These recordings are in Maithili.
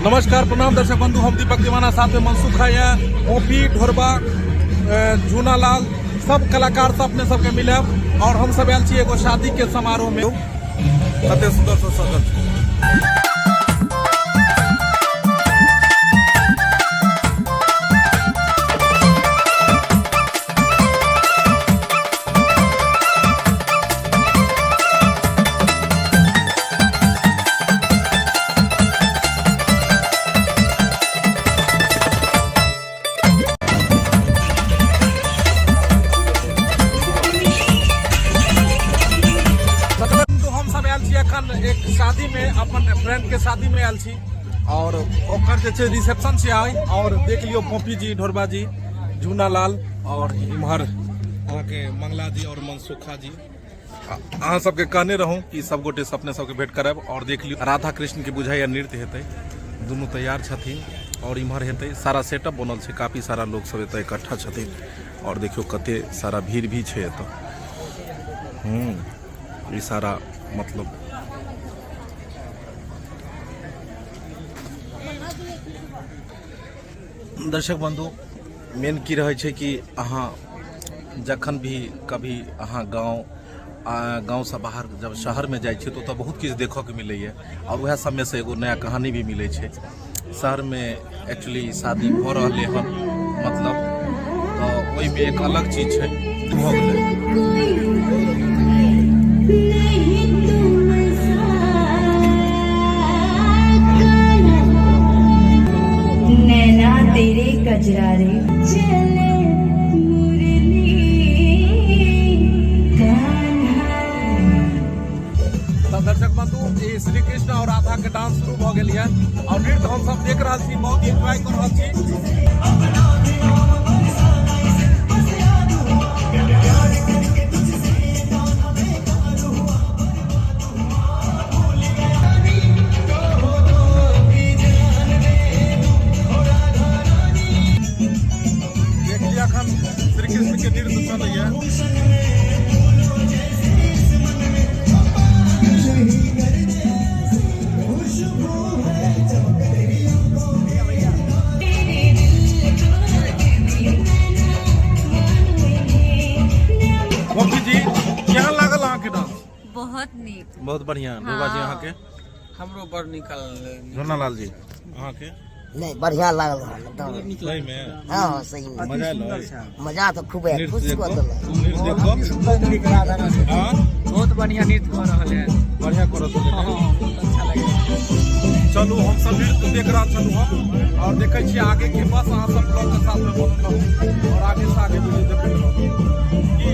नमस्कार प्रणाम दर्शक बंधु, हम दीपक दीवाना, साथ में मनसुख है, ओपी ढोरबा, झूनालाल, सब कलाकार सब अपने सबके मिले और हम सब आयल छी एगो शादी के समारोह में। कते सुंदर से सजल छै। हम सब आयल छी अखन एक शादी में, अपन फ्रेंड के शादी में आयल छी और ओकर जे छै रिसेप्शन छै आइ। और देख लियो पोपी जी, ढोरबा जी, झूना लाल और इम्हर अहाँके मंगला जी और मनसुखा जी। अहाँ सबके कहने रहूँ कि सब गोटे से अपने सबके भेंट करब। और देख लियो राधा कृष्ण के बुझाइया नृत्य हेतै, दुनू तैयार छथिन और इम्हर हेतै, सारा सेटअप बनल छै, काफी सारा लोग सब एतऽ इकट्ठा छथिन। और देखियो कते सारा भीड़ भी छै एतऽ। ई सारा मतलब दर्शक बंधु, मेन की रहै छै कि अहाँ जखन भी कभी अहाँ गाँवसँ बाहर जब शहरमे जाइ छियै तऽ ओतऽ बहुत किछु देखऽके मिलैए आओर वएह सबमे से एगो नया कहानी भी मिलै छै। शहरमे एक्चुअली शादी भऽ रहलै हन, मतलब तऽ ओहिमे एक अलग चीज छै भऽ गेलै। नैना तेरे कजरारे चले मुरली कान्हा। तऽ दर्शक बंधु, ई श्री कृष्ण और राधा के डांस शुरू भऽ गेल यऽ और नृत्य हम सब देख रहल छी, बहुत एंजॉय कर रहल छी। देख लिअ अखन श्री कृष्ण के नृत्य चलैया। गोपी जी, केहन लागल अहाँके डांस? बहुत नीक। बहुत बढ़िया। ढोबा जी, अहाँके? हमरो बड़ नीक लागल। झोनालाल जी, अहाँके? नहीं, बढ़िया लागल हन एकदम। सही में? हाँ हाँ, सही में। मजा एलै? मजा तो खूब है, खुश नृत्य कऽ देखो, देलक। नृत्य देखो। हाँ? बहुत बढ़िया नृत्य कऽ रहल है। बढ़िया करत छलै। हाँ, बहुत अच्छा लगे। चलू, हम सब नृत्य देख रहल छलहुँ हम और देखै छियै आगे के। बस अहाँ सब ब्लॉग के साथ में बनल रहू और आगे से आगे वीडियो देखैत रहू। की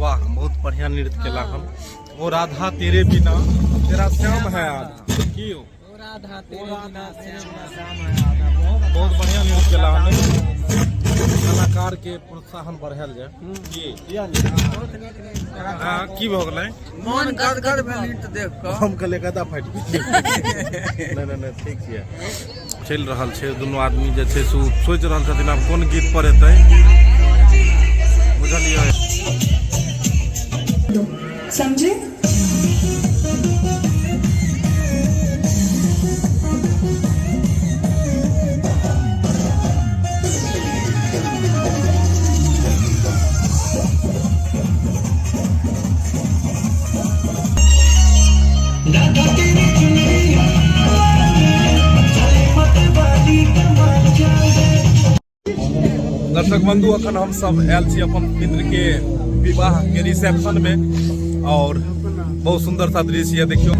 वाह, बहुत बढ़िया नृत्य केला हम। ओ राधा तेरे बिना तेरा श्याम है आज की हो? राधा तेरे बिना श्याम है आधा। बहुत बढ़िया नृत्य केला हम। कलाकार के प्रोत्साहन बढ़ायल जाय की? हाँ, की भऽ गेलै? मन गदगद भेल नृत्य देख कऽ। हम कहलियै गदा फाटि गेल। नहि नहि नहि, ठीक छै, चलि रहल छै। दुनू आदमी जे छै से ओ सोचि रहल छथिन आब कोन गीत पर एतै, बुझलियै? समझे? दर्शक बंधु, अखन हम सब आयल छी अपन मित्र के विवाह के रिसेप्शन में और बहुत सुंदर सा दृश्य है, देखियो।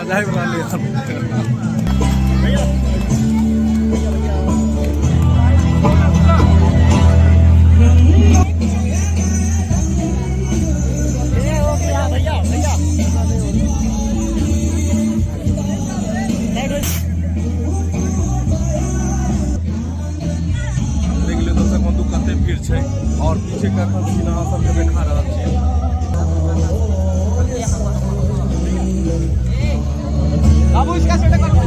मजा आबि रहलै हन। देख लियौ दर्शक बंधु कते भीड़ छै और पीछे के एखन सीन अहाँ सबके देखा रहल छी। बाबू इसका सेट करो।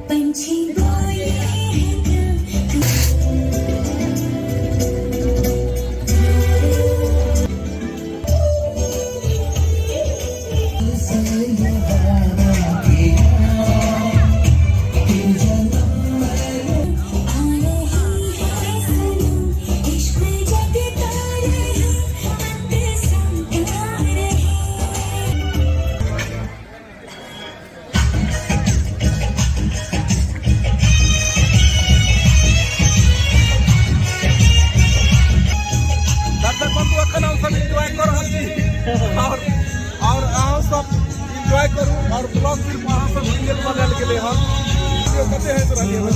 पंछी बोले हैं क्या? आ रही है सनम, इश्क जगता रहे, सुनता रहे। दर्शक बंधु एखन हम सब एंजॉय कर रहल छी और अहाँ सब एंजॉय करू और ब्लॉग सिर्फ अहाँ सब के लेल बनायल गेलै हन। देखियौ कते हँसि रहलियै हन।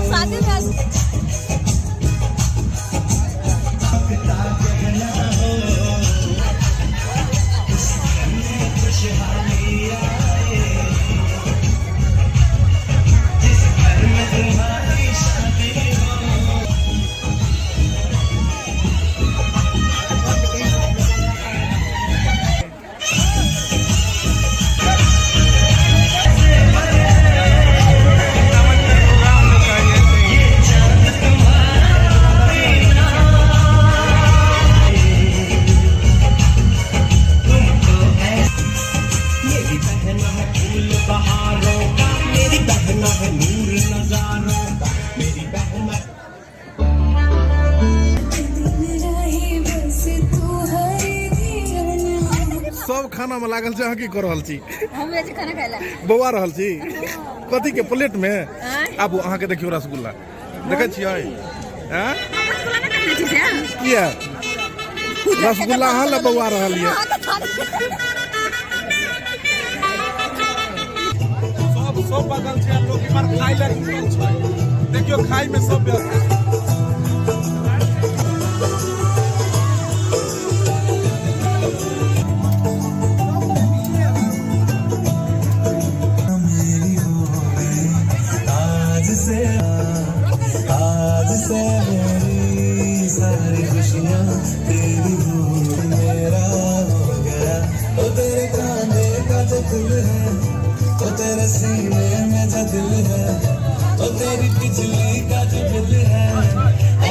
शादी में मेरी बहना है फूल बहारों का, मेरी बहना है नूर नजारों का, मेरी बहना। दिल रहे बस तू हर दीवाना। सब खाना में लागल छै, अहाँ की कऽ रहल छी? हम जे खाना खाइला। बौआ रहल छी कथी के प्लेट में? आबू, अहाँके देखियौ रसगुल्ला देखै छियै? आँय? रसगुल्ला नहि देखने छी से? किया रसगुल्ला अहाँ लए बौआ रहल यऽ? सब सब बगल छै, लोग इमहर खाइ लए घुमल छै। देखियौ खाइ में सब व्यस्त छै। मेरी हो गई आज से, आज से मेरी सारी खुशियाँ तेरी हो, मेरा हो गया। ओ तेरे कांधे का जो दिल है, ओ तेरे सीने में जो दिल है, ओ तेरी बिजली का जो बिल है,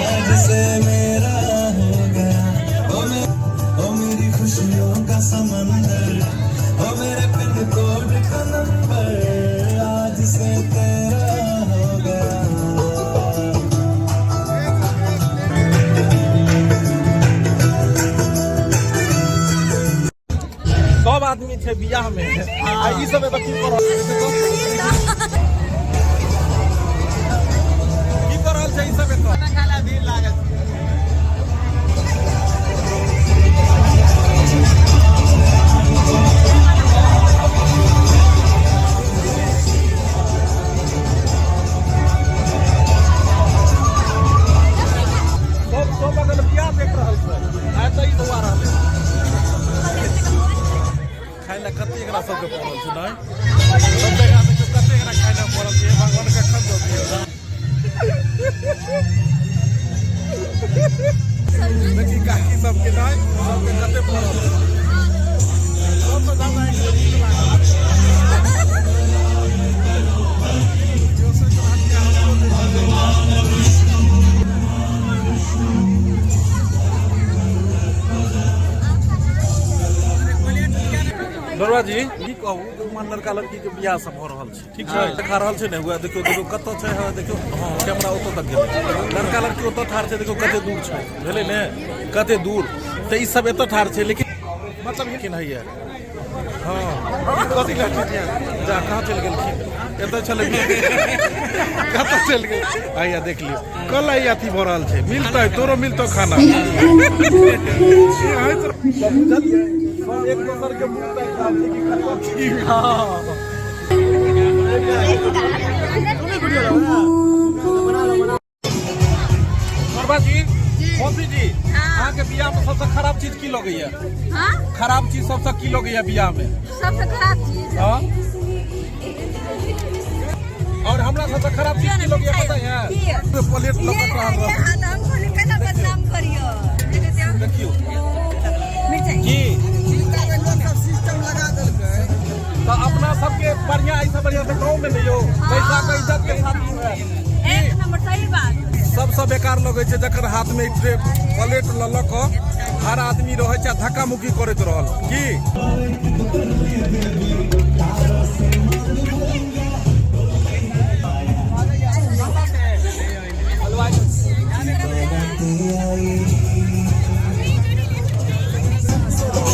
आज से मेरा हो गया। ओ मेरी खुशियों का समंदर, ओ मेरे पिन कोड का नंबर, आज से तेरा हो गया। सब आदमी छै बियाह में आ ई सब एतऽ की कऽ रहल छै? की कऽ रहल छै ई सब एतऽ? खाना भीड़ लागल। सब सब बगल बियाह देख रहल छै आ एतऽ ई बौआ रहलै खाइ लए। कते एकरा सबके पड़ल छै? नहि, सब जगह देखियौ कते एकरा खाइ लए पड़ल छै। हे भगवान, कखन दऽ दियौ। देखी काकी सबके, नहि, सबके कते पड़ल छै। सबसँ ज्यादा एकरा भूख लागल छै। जो सोचि रहल छै, हमरो जे छै। नरवा जी की कहू जे उम्हर लड़का लड़की के बियाह सब भऽ रहल छै, ठीक छै, देखा रहल छै ने? उएह देखियौ, देखियौ कतऽ छै। हँ देखियौ, हँ कैमरा ओतऽ तक गेलै। लड़का लड़की ओतऽ ठाढ़ छै, देखियौ कते दूर छै, भेलै ने कते दूर। तऽ ई सब एतऽ ठाढ़ छै, लेकिन मतलब लेकिन होइए। हँ कथी लड़की जा कहाँ चलि गेलखिन? एतऽ छलै, कतऽ चलि गेल? आइया देख लियौ, कल आइ अथी भऽ रहल छै। मिलतै तोरो, मिलतौ खाना। बुझलियै, सब एक दोसर के मुँह ताकि रहल छै कि कतऽ छी। शर्मा जी, मौसी जी, अहाँके बियाह में सबसे खराब चीज की लगैया? हाँ? खराब चीज सबसे की लगैया बियाह में? सबसे खराब चीज? हाँ, और हमरा सबसे खराब चीज की लगैया पता है? की? प्लेट ये लपट रहल ये रहल। हाथ हम खोले केना बदनाम करियो। देखियौ मिरचाई की सब सिस्टम लगा देलकै। तऽ अपना सबके बढ़िया, ऐसा बढ़िया तऽ गाँव में नहीं हो, पैसा के इज्जत के साथ है। एक नंबर सही बात। सबसँ बेकार लगै छै जकर हाथमे ट्रे प्लेट लऽ लऽ कऽ हर आदमी रहै छै आ धक्का मुक्की करैत रहल। की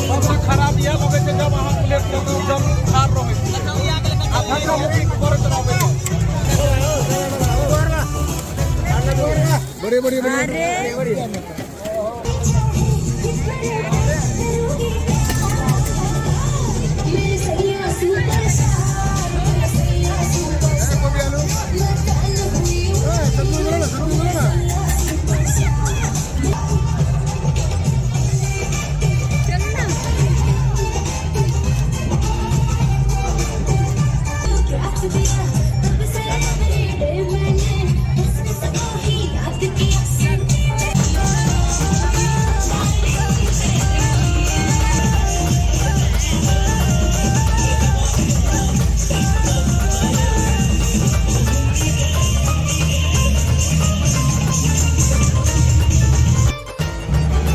सबसँ खराब इएह लगै छै जब अहाँ प्लेट लऽ कऽ जब ठाढ़ रहै छी आ धक्का मुक्की करैत रहबै। अरे मेरे सैया सुपरस्टार, मेरे सैया सुपरस्टार, मैं फैन हुई सुपरस्टार। चलो ना। रात दिया तब से एवरी डे मैंने हुस्न सबको ही याद किया।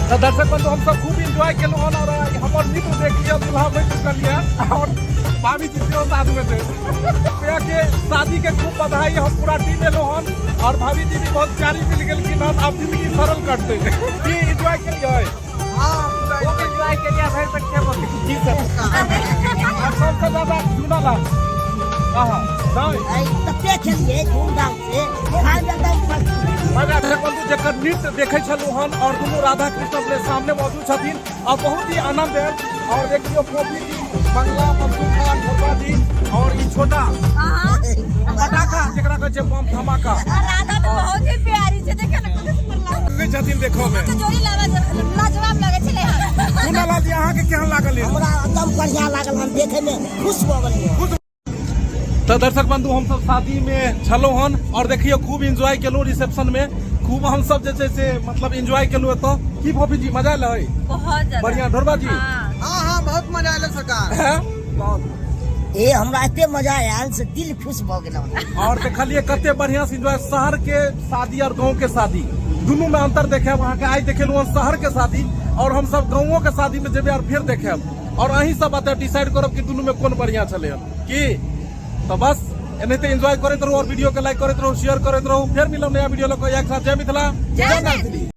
तऽ दर्शक बंधु, हमसब खूब एंजॉय केलहुँ हन और आइ हमर मित्र देख लिअ, दूल्हा बनि चुकल यऽ और भाभी जी सेहो साथमे छै। प्रिया के शादी के खूब बधाई। हम पूरा टीम एलहुँ हन और भाभी जी भी बहुत प्यारी मिल गेलखिन हन। आब जिंदगी सरल कटतै। की एंजॉय केलियै? हाँ, खूब एंजॉय केलियै, भरि पेट खेबो। जी सर, और सबसे ज्यादा झूला लाल कहाँ नहीं? तते खेलिए धूमधाम से, खाय में एकदम मस्त। मजा। बंधु, जकर नृत्य देखै छलहुँ हन और दुनू राधा कृष्ण अपने सामने मौजूद छथिन और बहुत ही आनंद आयल। और देखियौ फोफी जी, मंगला, मंसूर खान, ढोलवा जी और ई छोटा हाँ पटाखा जकरा कहै छै बम धमाका। राधा तो बहुत ही प्यारी छै, देखे ना कते सुंदर लागै। लगै छथिन देखऽ मे। के जोड़ी लावा लाजवाब लागै छलै हन। मुन्ना लाल जी, अहाँके केहन लागल ई? हमरा एकदम बढ़िया लागल, हम देखे में खुश भऽ गेलियै। तऽ दर्शक बंधु, हमसब शादी में छलहुँ हन और देखियौ खूब एंजॉय केलहुँ। रिसेप्शन में खूब हमसब जे छै से मतलब एंजॉय केलहुँ एतऽ। की फोफी जी, मजा एलै? बहुत ज्यादा। बढ़िया। ढोरबा जी? हाँ। हाँ हाँ, बहुत मजा आयल सरकार। हैं? ए हमरा एते मजा आयल से दिल खुश भऽ गेल हमरा। और देखलिए कते बढ़िया से एंजॉय। शहर के शादी और गांव के शादी दुनू में अंतर देखेब अहाँके। आइ देखेलहुँ हन शहर के शादी और हम सब गाँवो के शादी में जेबै और फेर देखेब और अहीं सब बतायब, डिसाइड करब कि दुनू में कोन बढ़िया छलै हन। की तऽ बस एनाहिते एंजॉय करैत रहू और वीडियो के लाइक करैत रहू, शेयर करैत रहू। फेर मिलब नया वीडियो लऽ कऽ एक साथ। जय मिथिला, जय मैथिली।